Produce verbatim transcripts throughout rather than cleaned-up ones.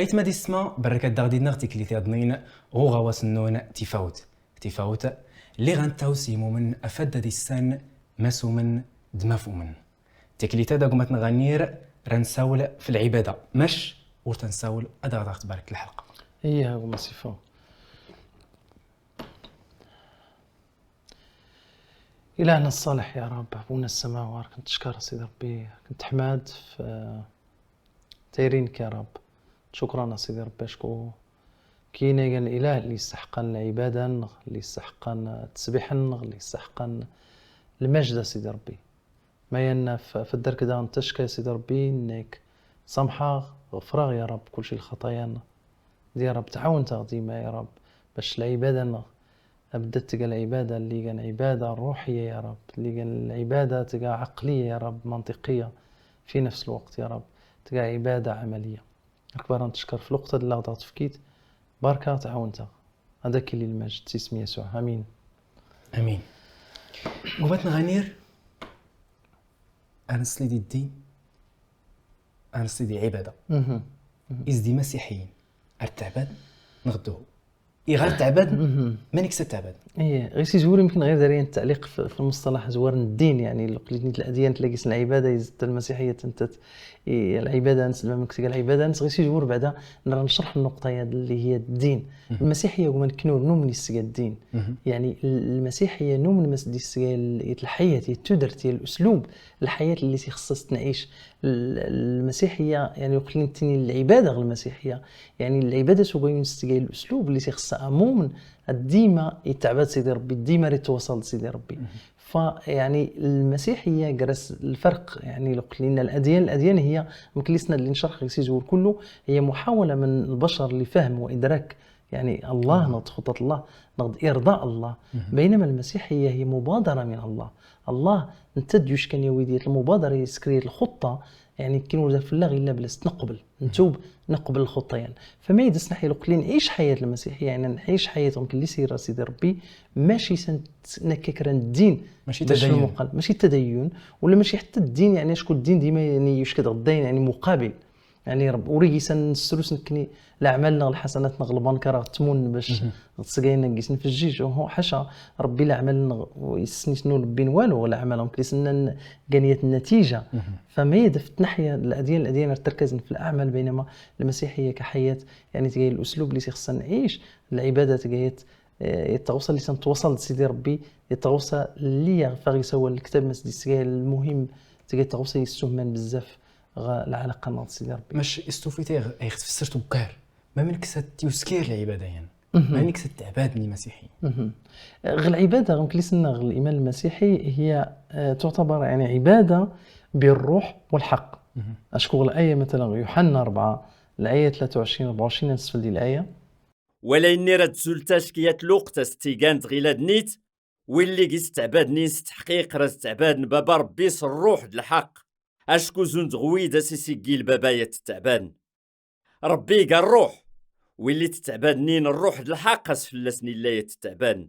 Aytma d yessetma, berrkat daɣ dinna ɣ tiklit yaḍnin ɣ uɣawas-nnun Tifawt. Tifawt, lliɣ antaw s yimumen afad ad issan masumen d mafumen. Tiklit-a d agmat n Ɣanir, ra nsawl f lɛibada, mac ur ta nsawl ad aɣ daɣ tbarek lḥelqa. Ih, a gma Sifaw. إلهنا الصالح يا رب، أبونا السماوي، راك نتشكر سيدي ربي، راك نتحمد في تيرينك يا رب. شكرا سيدي ربي، شكو كاين كان الإله اللي يستحق العبادة، اللي يستحق التسبيح، اللي يستحق المجد سيدي ربي. ما ينا ف-، في الدرك دا نتشكى سيدي ربي إنك سامحة، غفرة يا رب كل شيء الخطايا. يا رب تعاون ديما يا رب باش العبادة أبدت تلقى العبادة اللي كان عبادة روحية يا رب، اللي كان العبادة تلقى عقلية يا رب، منطقية في نفس الوقت يا رب، تلقى عبادة عملية. أكبر نتشكر في الوقت اللي غدا تفكيت. باركة تعاونتا. هذاك اللي المجد سي اسم يسوع. آمين. آمين. قبتنا غنير. أنا سليدي الدين. أنا سليدي عبادة. مهم. إز دي مسيحيين. أرتعبد. نغدوه. إغار تعبان، مانيك ستعبان. إيه، غير سي زوور يمكن غير دارين التعليق في، في المصطلح زوار الدين، يعني، لو قلت لي الأديان تلاقي سن العبادة، يزدت المسيحية تنتت، إيه، العبادة نس، لما كنت قال العبادة نس، غير سي زوور بعدا نرى نشرح النقطة هي اللي هي الدين. المسيحية هو من كنور نوم نسجى الدين. يعني، ال-، المسيحية نوم نمس دي السجى ال-، الحياة، التدرت، الأسلوب، الحياة اللي سي خصص نعيش. ال-، المسيحية، يعني، وقت اللي نتني العبادة غير المسيحية، يعني العبادة سوغا ينستقاي الأسلوب اللي تيخصها مؤمن، ديما يتعبد سيدي ربي، ديما يتواصل سيدي ربي. فيعني المسيحية جرس الفرق، يعني لو قلنا الأديان، الأديان هي مكلسنا اللي نشرح سي زور كله، هي محاولة من البشر لفهم وإدراك، يعني الله، نض خطة الله، نض إرضاء الله. بينما المسيحية هي مبادرة من الله. الله، انت ديوش كان يويدية المبادرة يسكري الخطة، يعني كي نولد في الله غير بلا نقبل. نتوب، نقبل الخطيان. فما يدس نحيا لقلي نعيش حياة المسيحية، يعني نعيش حياتهم كل سيرة سيدي ربي، ماشي سنت نككر الدين ماشي باش تدين. المقال، ماشي التدين، ولا ماشي حتى الدين، يعني شكون الدين ديما يعني يشكد غداين يعني مقابل. يعني رب وريجي سن السروس نكني الأعمال نغ الحسنات نغ البنكة راه تمون باش غتسقاين نقيس في الجيج. وهو حاشا ربي الأعمال نغ ويسني سنو ربي نوالو الأعمال نكلي سنن قانية النتيجة. فما يدفت ناحية الأديان، الأديان تركز في الأعمال، بينما المسيحية كحياة، يعني، تجي الأسلوب اللي خصنا نعيش، العبادة تجي، آه، يتغوصل لسان توصل لسيدي ربي، يتغوصل اللي يغفر يسوى الكتاب مسدي سجاي المهم، تجي يتغوصل يسمن بزاف غا العلاقة مع سيدي ربي. مش استوفيتي غ-، هي تفسرت بكار. ما من كسات يسكير العبادة يعني. ما من كسات تعبادني مسيحي. غ العبادة، غ مكلسنا غ الإيمان المسيحي، هي، آه، تعتبر يعني عبادة بالروح والحق. أشكو الآية مثلًا يوحنا أربعة، الآية ثلاثة وعشرين، أربعة وعشرين، نسفل دي الآية. ولا إني راه تزول تاشكيات الوقت استيقان تغيلاد نيت، واللي قيس تعبادني ست حقيق راه تعبادن بابا ربي س الروح د الحق. أشكو زون تغويد أسيسي قيل بابا يا تتعبادن. ربي قال الروح، واللي تتعبادنين الروح د الحق أسفلسني لا يتتعبادن.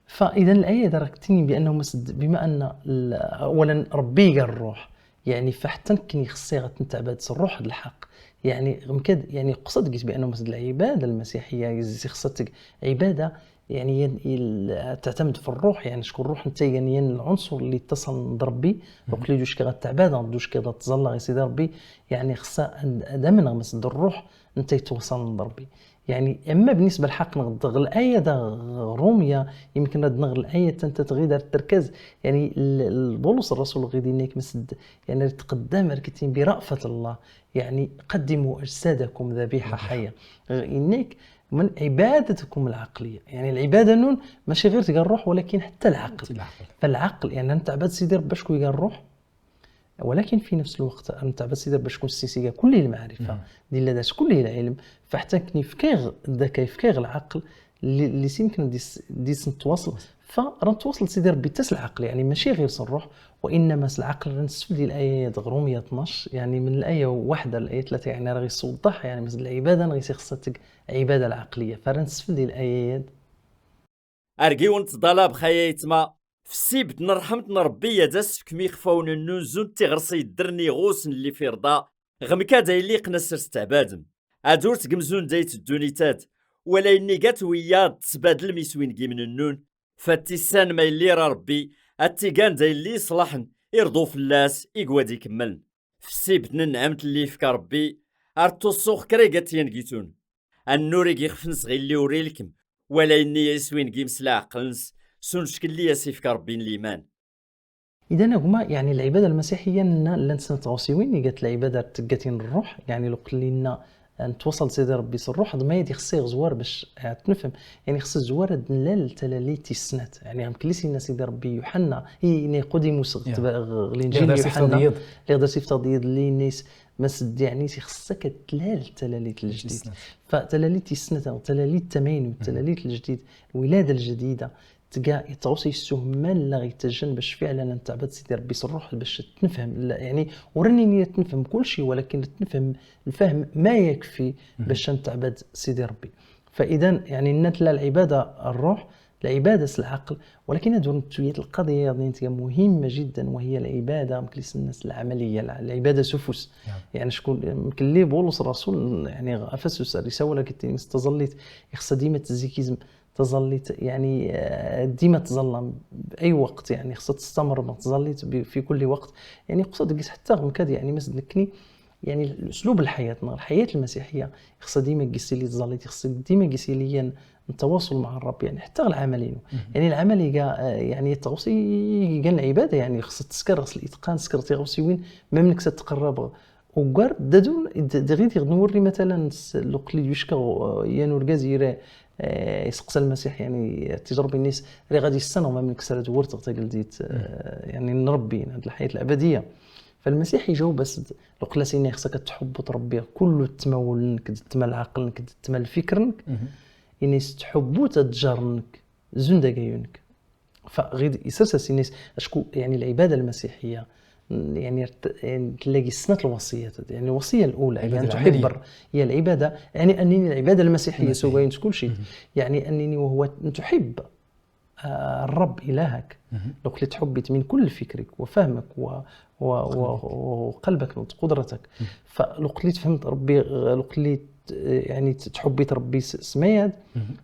فإذا الآية إذا راك تني بأنه مسد، بما أن ال-، أولًا ربي قال الروح، يعني فحتى كني خصي غتنتعبد الروح د الحق. يعني غمكد، يعني قصد قيس بأنه مسد العبادة المسيحية، زي خصتك عبادة، يعني ين-، يل-، تعتمد في الروح، يعني شكون الروح انت، يعني ين العنصر اللي اتصل عند ربي، وقلي دوش كي غتعبادة، دوش كي غتزلى غير سيدي ربي، يعني خصها أن-، أدم نغمس د الروح انت يتوصل عند ربي. يعني، أما بالنسبة للحق نغض الآية دا رومية، يمكن رد نغ الآية تنت تغيد التركز. يعني، ال-، ال-، بولس الرسول غيدي نيك مسد، يعني، تقدم الكتين برأفة الله. يعني، قدموا أجسادكم ذبيحة حية. غ-، إنك من عبادتكم العقلية. يعني، العبادة نون ماشي غير تلقى الروح، ولكن حتى العقل. حتى العقل. فالعقل، يعني، أنت عباد سيدي ربي شكون يلقى الروح؟ ولكن في نفس الوقت أنت عباد سيدي ربي شكون السيسيقة كل المعرفة. دي لداش كل العلم. فحتى كني فكيغ الذكاء، فكيغ العقل، اللي، اللي سيمكن ديس، ديس نتواصل. فراه نتواصل سيدي ربي تاس العقل، يعني ماشي غير س الروح، وإنما س العقل راه نستفد ديال الآية ديال رومية اثناش، يعني من الآية واحدة للآية ثلاثة، يعني راه غير الصوت ضح، يعني مثل العبادة، أنا غير سي خصها تك عبادة العقلية، فراه نستفد ديال الآية. أرجيون تضالاب خيايتما، في السيبت نرحمت نربي يا داس في كمي خفاون النونزون تغرصي الدرني غوس اللي في رضا، غمكا دا يليق نسر ستعبادن. Ad ur tgemzun day teddunit-ad, wala innigat wiyaḍ tesbadlem iswin gimnennun, fattisan ma yelli ra Rebbi, ad tigan day lli iṣlaḥen, irḍu fell-as, igwad ikemmlen. Fsib n nneɛmt lli yefka Rebbi, ar tuṣṣux kra igat yangitun. Annur i gixfen sɣilli ur ilkem, wala inni iswin gims leɛqel-nnes, s unckel lli as-ifka Rebbi n liman. Idan a gma, yeɛni lɛibada lmasiḥiya nna llant snat tɣawsiwin, igat lɛibada ar tteggatin n ṛṛuḥ, yeɛni luqel inna nettwaṣal d Sidi Ṛebbi s ṛṛuḥ, d ma ad ixṣṣi ɣ zwar bac ad t-nefhem, yeɛni xṣṣi zwar ad nlal talalit tis snat, yeɛni ɣ mkelli s inna Sidi Ṛebbi Yuḥenna, i Niqodimus ɣ linǧil n Yuḥenna, lliɣ d asif taḍ yiḍ lli inna-yas, ma sed yeɛni s ixṣṣak ad tlal talalit n lǧdid. Fa talalit tis snat, talalit tamaynut, talalit n lǧdid, lwilada lǧdida, tga yettɣus yessuhman la ɣ-yettaǧǧan bac fiɛlan ad netteɛbad Sidi Ṛebbi s ṛṛuḥ bac ad t-nefhem, yeɛni ur nini ad t-nefhem kulci, walakin ad t-nefhem lfahem ma yakfi bac ad netteɛbad Sidi Ṛebbi. Fa idan, yeɛni nna tella lɛibada ṛṛuḥ, lɛibada s lɛaqel, walakin ad ur nettu yat lqaḍiya yaḍnin tga muhimma jiddan, wa hiya lɛibada mkelli s nna s lɛamaliya, lɛibada s ufus. Yeɛni cku mkelli Bulus ṛṛasul, yeɛni ɣ Afasus, ṛṛisawla kif tini s taẓallit, ixṣṣa dima tzikizm, taẓallit, yeɛni dima tẓallam, ay waqt, yeɛni xṣṣa testamr ma tẓallit fi kulli waqt, yeɛni qṣad gis ḥetta ɣ mkad, yeɛni ma sed nekkni, yeɛni uslub lḥayat neɣ lḥayat lmasiḥiya, ixṣṣa dima gis ili tẓallit, ixṣṣa dima gis ili yan n tawaṣul mɛa Ṛṛabbi, yeɛni ḥetta ɣ lɛamal inu. Yeɛni lɛamal iga, yeɛni tɣawsa igan lɛibada, yeɛni xṣṣa teskar ɣ litqan, teskar tiɣawsiwin, ma mnk sa tqerrab uggar, dadun, d ɣid iɣ d-nwurri matalan luqli d-yucka yan urgaz ira iseqsa lmasiḥ, yeɛni tiǧrab inna-yas riɣ ad issan ɣ ma mnk sa ad wurtɣ tageldit, yeɛni n Ṛebbi, ad lḥayat lɛabadiya. Fa lmasiḥ ijawb-as-d, luqla s inna ixṣṣak ad tḥubbuḍ Ṛebbi ɣ kullu ttmawul-nnek d ttma lɛaqel-nnek d ttma lfikr-nnek, inna-yas tḥubbut ad ǧar-nnek zund agayun-nnek. Fa ɣid isers-as inna-yas acku, yeɛni lɛibada lmasiḥiya, yeɛni tella gis snat lwaṣiyat, yeɛni lwaṣiya lula, yeɛni an tuḥibba, ya lɛibada, yeɛni annini lɛibada lmasiḥiya s ugayun s kulci, yeɛni annini wa huwa an tuḥibba Ṛṛabb ilahak, luqli tḥubbit min kull fikrik wa fahmek wa, wa, wa, wa qalbek wa qudratk. Fa luqli tfhmt Ṛebbi, luqli yeɛni tḥubbit Ṛebbi s mayad,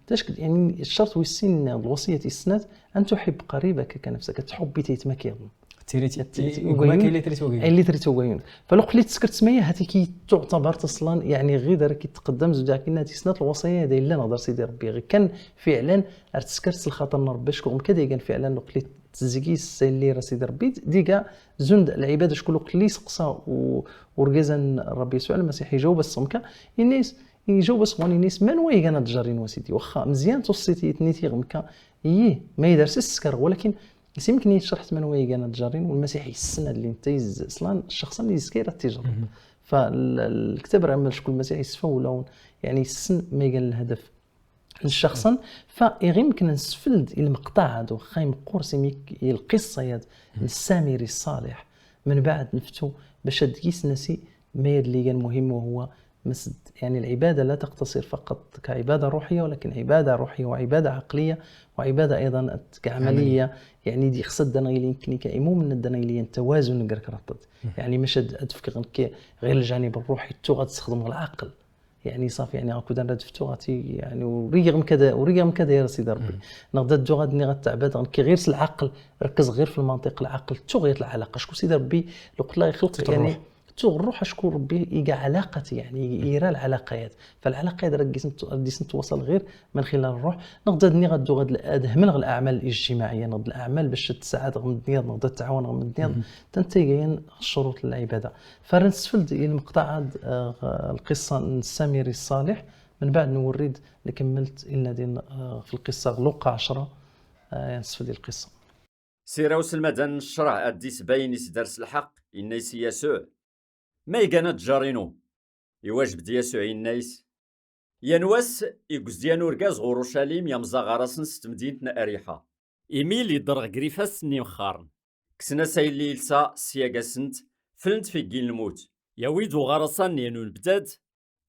tacked yeɛni ccerṭ wis sin, lwaṣiyat tis snat, an tuḥibb qaribak ka nafsak, ad tḥubbit aytmak yaḍn. Illi trit ugayun. Fa luqli tskert s mayad, hati ki tuɛtabar taṣlan, yeɛni ɣid ara ki tqeddam zewǧ akin tis snat lwaṣaya da illan ɣ dar Sidi Ṛebbi, ɣ kan fiɛlan ar tskert s lxaṭer n Ṛebbi, acku ɣ mkad igan fiɛlan luqli tzgi s illi ra Sidi Ṛebbi, diga zund lɛibad, acku luqli seqsa urgaz an Ṛebbi Yasuɛ Lmasiḥ ijawb-as s ɣ mka, inna-yas, ijawb-as ɣ wan inna-yas, man wa igan ad jar-in wa Sidi, waxxa mzyan tuṣṣit i tniti ɣ mka, ih, ma idars s tskar, walakin Is imken i tcerḥt man wa igan ad jar-in, u Lmasiḥ yessen ad lin tayz slan, ccexṣan yezga ira tijerreb. Fa l-, lktab ra mal cku Lmasiḥ yesfa ulawen, yeɛni yessen ma igan lhedef n ccexṣan, fa iɣ imken ad nsfeld i lmeqṭaɛ-ad, waxxa imeqqur s imik i lqissa-yad n Samiri Ṣṣaliḥ, menbaɛd neftu bac ad d-gis nasi ma yad li igan muhim, wa huwa Mas يعني العبادة لا تقتصر فقط كعبادة روحية، ولكن عبادة روحية وعبادة عقلية وعبادة أيضا كعملية. يعني دي خصد دنا إلين كنيكا إموم ندنا إلين توازن نقرك رطد. يعني مش أد-، أدفك غنك غير الجانب الروحي، تو غتستخدم العقل. يعني صافي، يعني غاكو دان راه دفتو غاتي، يعني وريغ مكذا، وريغ مكذا يا سيدي ربي. نغدا دو غادني غتعبد غنك غير العقل، ركز غير في المنطق، العقل تو غير العلاقة. شكون سيدي ربي؟ لو قلت لا يخلق، يعني الروح. تو الروح شكون ربي يقع علاقة، يعني يرى العلاقات. فالعلاقات راه ديسن تو-، ديسن توصل غير من خلال الروح. نقدر ني غدو غد الأد-، همل غ الأعمال الاجتماعية، نقد الأعمال باش تساعد غ مدنيا، نقدر تعاون غ مدنيا. تنتيجين شروط العبادة. فرنسفلد المقطع هاد، آه، القصة السامري الصالح، من بعد نوريد نكملت إلنا دين، آه، في القصة لوقا عشرة، آه، نسفلد القصة. Sira uselmad-a n ccreɛ ad d-isbayen i s-dars lḥeqq, yenna-yas i Yasuɛ: Ma igan ad ǧǧar inu? Iwajeb-d Yasuɛ yenna-yas: Yan wass, igez-d yan urgaz ɣur Ucalim, yamẓa ɣer-asen s temdint n Ariḥa. Imil idder ɣer ifassen n yimexxaren. Kksen-as ayen ilsa, syag-asen-t, flen-t f iggi n lmut. Yawi-d uɣar-asan n yan unebdad,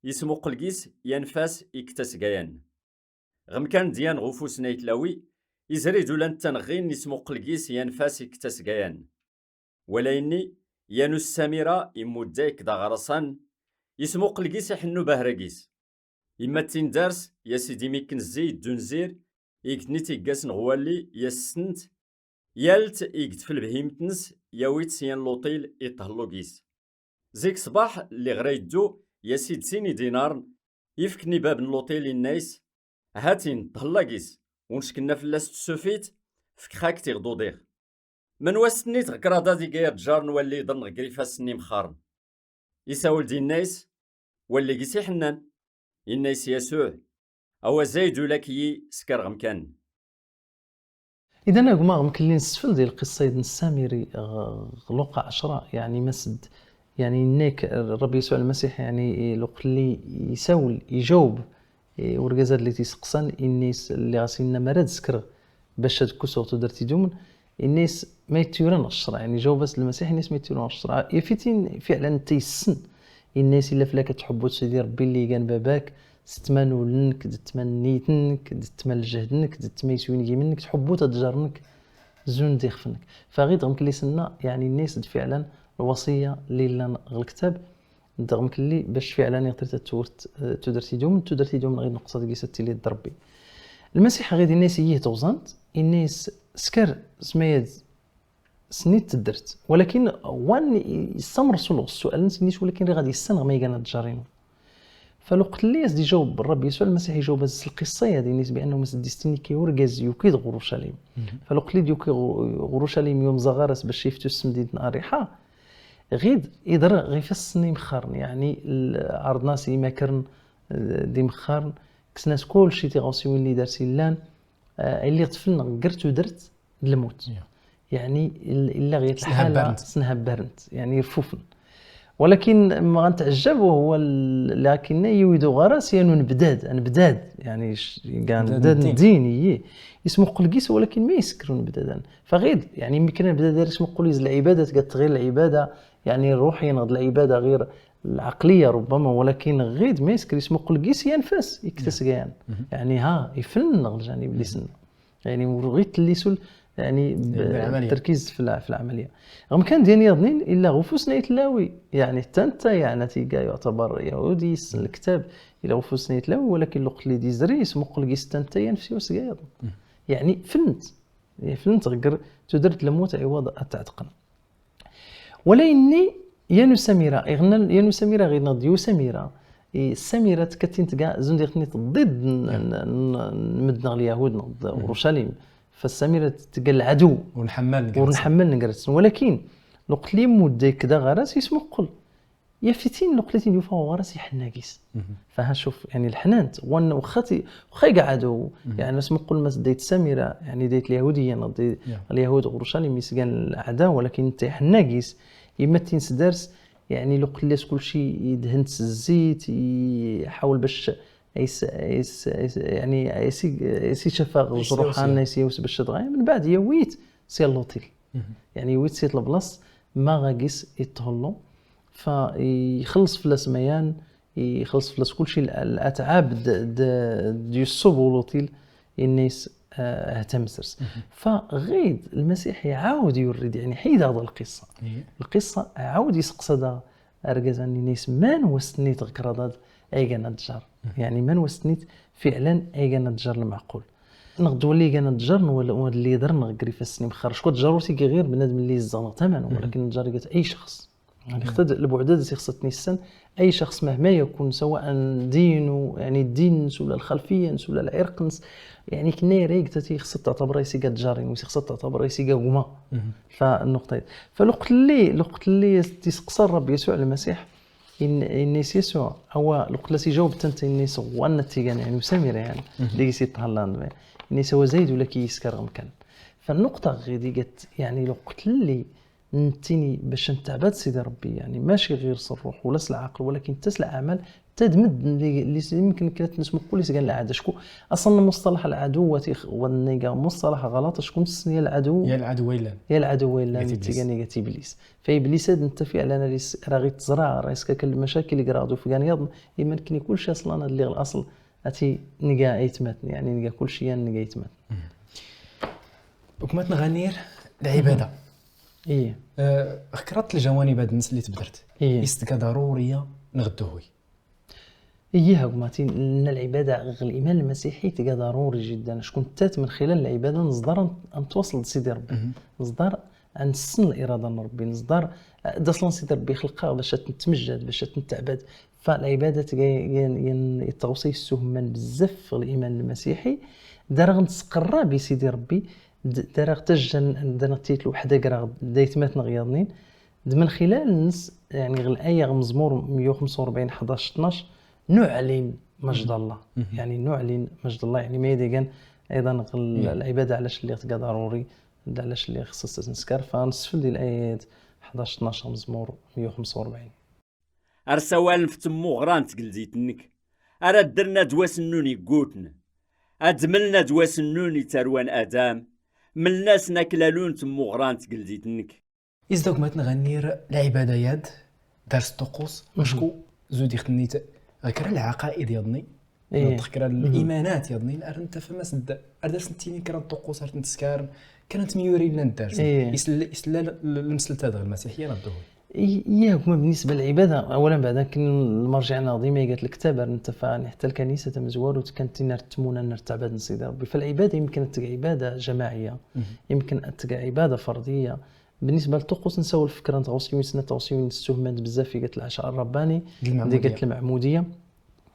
ismuqel gis yanef-as ikk tasga-yan. Ɣ mkan d yan ɣ ufus n aytlawi, izri-d ula n tanɣin ismuqel gis yanef-as ikk tasga-yan. Wala yenni, yan ussamira immudda ikk d aɣrasan, Ismuqel gis iḥennu bahra gis. Imma d tindars, ya sidi mi kken zzi yeddun zir, i getni tiggas n ɣwalli, ya ssent, yalt i yetfel bhimt-nnes, yawi-tt syan luṭil i ṭhellu gis. Zik ṣṣbaḥ, lliɣ ra yeddu, ya sid sin idinaren, ifken i bab n luṭil inna-is, hatin, ṭhella gis, unckenna fell-as tsufit, fekxak tiɣ d uḍiɣ. Menwa s-tenniḍ ɣ kraḍa deg aya ddjar n walli iḍren ɣ grif ass-nni mxaren? Isawel-d inna-is, walli gis iḥennan. Inna-is Yasuɛ, awa zayd ulak-iyi sker ɣ mkan. Idan a gma ɣ mkelli nessefel di lqissa-id n Samiri ɣ Luqa ɛecra, yeɛni ma sed, yeɛni inna-k Ṛebbi Yasuɛ Lmasiḥ, yeɛni i luqelli isawel, ijaweb, i urgaz ad li t-iseqsan, inna-is lliɣ as inna ma ara d-skreɣ bac ad kkuseɣ tudert idumen, inna-is ma yetturan ɣ ccreɛ, yeɛni jaweb-as Lmasiḥ, inna-is ma yetturan ɣ ccreɛ, ifitin fiɛlan netta yessen, inna-is illa fell-ak ad tḥubbuḍ Sidi Ṛebbi lli igan baba-k, s ttma n wul-nnek, d ttma n nniyt-nnek, d ttma n lǧehd-nnek, d ttma n yiswi n yimi-nnek, tḥubbuḍ ad tjar-nnek, zun d ixef-nnek. Faɣid ɣ mkelli s-nna, yeɛni inna-is d fiɛlan lwaṣiyya lli llan ɣ lektab, d ɣ mkelli bac fiɛlan iɣ trid ad tewret, eh, tudert idumen, tudert idumen ɣid neqṣad gis ad tili d Ṛebbi. Lmasiḥ ɣid inna-is iyih tuẓant, inna-is sker s ma yad s-nni teddert. Walakin wan yessamr Ṛsul ɣ ssual-nnes, inna-is walakin riɣ ad yissan ɣ ma igan ad ddjar-inu. Faluqelli as-d-ijaweb Ṛebbi Yasuɛ Lmasiḥ, ijaweb-as s lqissa-yad, inna-is biannahu ma s-d-istinni ki urgaz yuki-d ɣ Uṛucalim. Faluqelli d-yuki ɣ Uṛucalim yumẓa ɣer-as bac yeftu s temdint n Ariḥa. Ɣid iḍra ɣ ifassen imexxaren, yeɛni l-, ɛerḍen-as imakren, eh, d imexxaren, kksen-as kulci tiɣawsiwin lli dars illan, eh, illi ṭṭfen ɣer tudert d lmut. Yeɛni il-, illa ɣ yat lḥala, snhebbarent, yeɛni rfufen. Walakin ma ɣ-nteɛjab وهو ال-، لكن يويدو غرس ينو نبداد، نبداد، يعني ش-، كان نبداد الدين، يي. يسمو قلقيس ولكن ما يسكرو نبدادان. فغيد، يعني ممكن نبداد يسمو قليز العبادة، قالت غير العبادة، يعني الروح ينغض العبادة غير العقلية ربما، ولكن غيد ما يسكر يسمو قلقيس ينفس، يكتس كيان. يعني ها، يفلن الجانب اللي سنه. يعني ورغيت اللي سل، يعني ب-، العملية. التركيز في الع-، في العملية. رغم كان ديال يضنين إلا غفوس نيت لاوي، يعني تنت يعني تيقا يعتبر يهودي يسن الكتاب إلا غفوس نيت لاوي، ولكن لو قلي دي زريس مقل قيس تنت ينفسي وسقايض. يعني فلنت، يعني فلنت غقر تدرت لموت عوض التعتقن. ولا إني يانو سميرة، إغنى يانو سميرة غير نضيو سميرة. إي، سميرة كتين تقع زون ديغتني ضد ن-، ن-، ن-، نمدنا اليهود نض أورشليم. فالسميرة تقع العدو. ونحمل نقرس. ونحمل نقرس. ولكن لو قلت لي مودي كدا غرس يسمو قل. يا فتين لو قلت لي يوفا غرس يحناقيس. فها شوف، يعني الحنانت، وان وخاتي، وخا يقعدوا، يعني اسمو قل ما ديت سميرة، يعني ديت اليهودية، نضي اليهود أورشليم يسقان العداوة، ولكن انت يحناقيس، يمتين سدارس، يعني لو قلت لي كل شيء يدهن الزيت، يحاول باش يس-، يس-، يس-، يعني يسي-، يسي شفا يسي جروحان، يسي. يسي يوس باش تغير. من بعد يويت سي لوتيل. يعني يويت سي البلاص ما غاقيس يتهلو. فيخلص فلاس ميان، يخلص فلاس كل شيء، الأتعاب د-، د-، ديال الصبو لوتيل، الناس، آه، اهتم سرس. فغيد المسيح يعاود يورد، يعني حيد هذا القصة. القصة عاود يسقسد أرجزان الناس من وسنيت غكرادات أيغان الدجار. يعني من وسنيت فعلًا أيغان الدجار المعقول. نغدو اللي كان الدجار نول-، نولي يضر نغكري في السنين مخرج. كنت جاروتي كي غير بنادم اللي يزال ثمن، ولكن الدجار قالت أي شخص. يعني اختد البعدة دي خصتني السن، أي شخص مهما يكون، سواء دينه، يعني الدين نسو ولا الخلفية نسو ولا العرق نس-، يعني كنا ريق تاتي خصت تعتبر رئيسي قد جارين، وسي خصت تعتبر رئيسي قد هما. فالنقطة هي. فلقت لي، لقت لي تيسقسى الرب يسوع المسيح، إن، إن يسوع، أو لقت لي جاوبت أنت إن يسوع وأن تيجان يعني وسمير يعني، ديك سي تهلاند، إن يسوع زايد ولا كي يسكر غمكان. فالنقطة غير دي قالت، يعني لقت لي نتيني باش نتعبد سيدي ربي، يعني ماشي غير الروح ولا العقل، ولكن حتى العمل تدمد اللي، اللي يمكن كانت نسمو كل سيغان العادة. شكون أصلًا مصطلح العدو وتيخ-، ونيغا مصطلح غلط، شكون السنية العدو؟ يا العدو ويلان. يا العدو ويلان، يا إبليس. تيغان يا إبليس. فإبليس هاد أنت فعلًا راه غير تزرع، راه يسكا كل المشاكل اللي قرادو في غان يضن، إما نكني كل شيء أصلًا اللي الأصل أتي نيغا أيتماتن، يعني نيغا كل شيء يعني نيغا أيتماتن. وكما تنغنير العبادة. إيه. آه، خكرت الجوانب هاد الناس اللي تبدرت. إيه. يستكا ضرورية نغدوهوي. إيه، هاكما تين-، إن العبادة غ الإيمان المسيحي تلقى ضروري جدًا. شكون تات من خلال العبادة نزدار أن-، أن توصل لسيدي ربي. نزدار أن نسن الإرادة من ربي. نزدار، آه، داصلن سيدي ربي خلقها باش تتمجد، باش تتعبد. فالعبادة تلقى ين-، ين-، يتغوصي السهم من بزاف في الإيمان المسيحي. دار غنتسقرا بسيدي ربي. د-، دار غتجن-، دار غتيت الوحدة قرا دايتمات نغيضنين. د من خلال النس، يعني، غ الآية غ مزمور مية وخمسة وأربعين، حداش، اثناش، نعلن مجد الله. يعني، نعلن مجد الله، يعني، ما يديقن أيضًا غ ال-، العبادة علاش اللي تلقى ضروري، علاش اللي خصص نسكر، فنسفل ديال الآيات حداش، اثناش، مزمور مية وخمسة وأربعين. Ar sawalen f temmuɣra n tgeldidt-nnek, ara ddren ad wasen-nnun yegguten, ad mlen ad wasen-nnun i tarwa n Adam, mlen-asen aklalun temmuɣra n tgeldidt-nnek. Is dagmat n ɣannir lɛibada-yad, dars ṭuqqus, acku zudix-nni-t ɣer kra lɛaqaid yaḍni, neṭṭex kra limanat yaḍnin, ar nttafam as-d, ar dars nttini kra n ṭuqqus, ar tent-skaren, kra n temyurin llan ddars. Isla, isla l-, l-, lemsel-ta dɣ lmasiḥiya neɣ dduhun. Iya, gma, بالنسبة للعبادة، أولا بعد كان المرجع ناضي ما قالت الكتاب، ar nttafam حتى الكنيسة تمزوار وتكنت نار التمونة نار تعبد سيدي ربي. فالعبادة يمكن أن تلقى عبادة جماعية، يمكن أن تلقى عبادة فردية، بالنسبة للطقوس نساو الفكرة نتغوصيو سنة تغوصيو نستهمل بزاف في قالت العشاء الرباني، دي قالت المعمودية.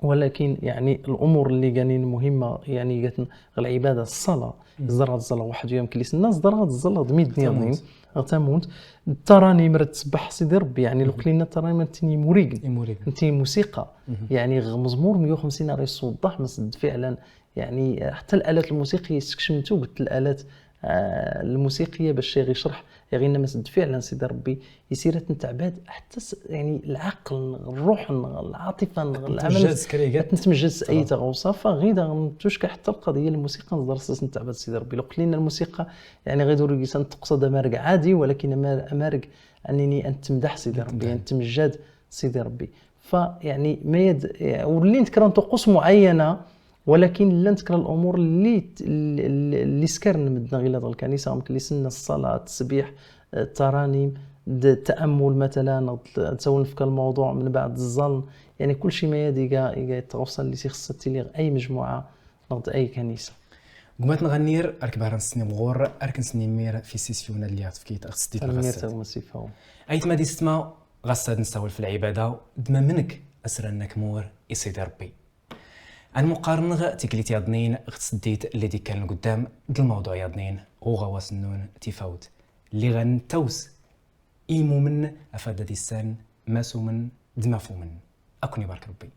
ولكن يعني الأمور اللي كانين مهمة، يعني قالت العبادة، الصلاة، زرغت الصلاة واحد يوم كليس الناس، زرغت الصلاة دميد نيضين، غتموت. الترانيم راه تسبح سيدي ربي، يعني لو قلنا الترانيم تني موريك، موريك. تني موسيقى. يعني غ مزمور مية وخمسين راه يصوت الضحك، بس فعلًا يعني حتى الآلات الموسيقية استكشمتو، قلت الآلات، آه، الموسيقية باش يغي يشرح، يغي إنما سد فعلًا سيدي ربي يسير تنتعباد حتى س-، يعني العقل، الروح، العاطفة، العمل تنتمجز أي تغوصة، فغيدا نتوشكا حتى القضية الموسيقى نزدر ساس نتعباد سيدي ربي. لو قلنا الموسيقى يعني غير دوري قيسان تقصد أمارق عادي، ولكن أمار-، أمارق أنني أن تمدح سيدي ربي، أن تمجد سيدي ربي. فيعني ما يد-، ولين تكرا طقوس معينة، ولكن لن تكرا الأمور اللي ت-، اللي، اللي سكرن مدنا غير هذا الكنيسة، ممكن اللي سنة الصلاة، التسبيح، الترانيم، د-، التأمل مثلًا، نغد-، نتسول في الموضوع من بعد الظن، يعني كل شيء ما يدي يتغوصل اللي سيخصتي لي أي مجموعة، نغد أي كنيسة. قمت نغنير أركبار نسني مغور، أركن سني مير في سيسيون اللي تفكيت أغسديت الغسد. أيت ما دي ستما غسد نسول في العبادة، دما منك أسرنك مور إسيدي ربي. Ad muqarneɣ tiklit yaḍnin ɣ tseddit lli d-ikkan lguddam d lmawḍuɛ yaḍnin ɣ uɣawas nnun tifawt lli ɣan taws i imumen afad ad issan masumen d mafumen. Ad ken-ibarek Rebbi.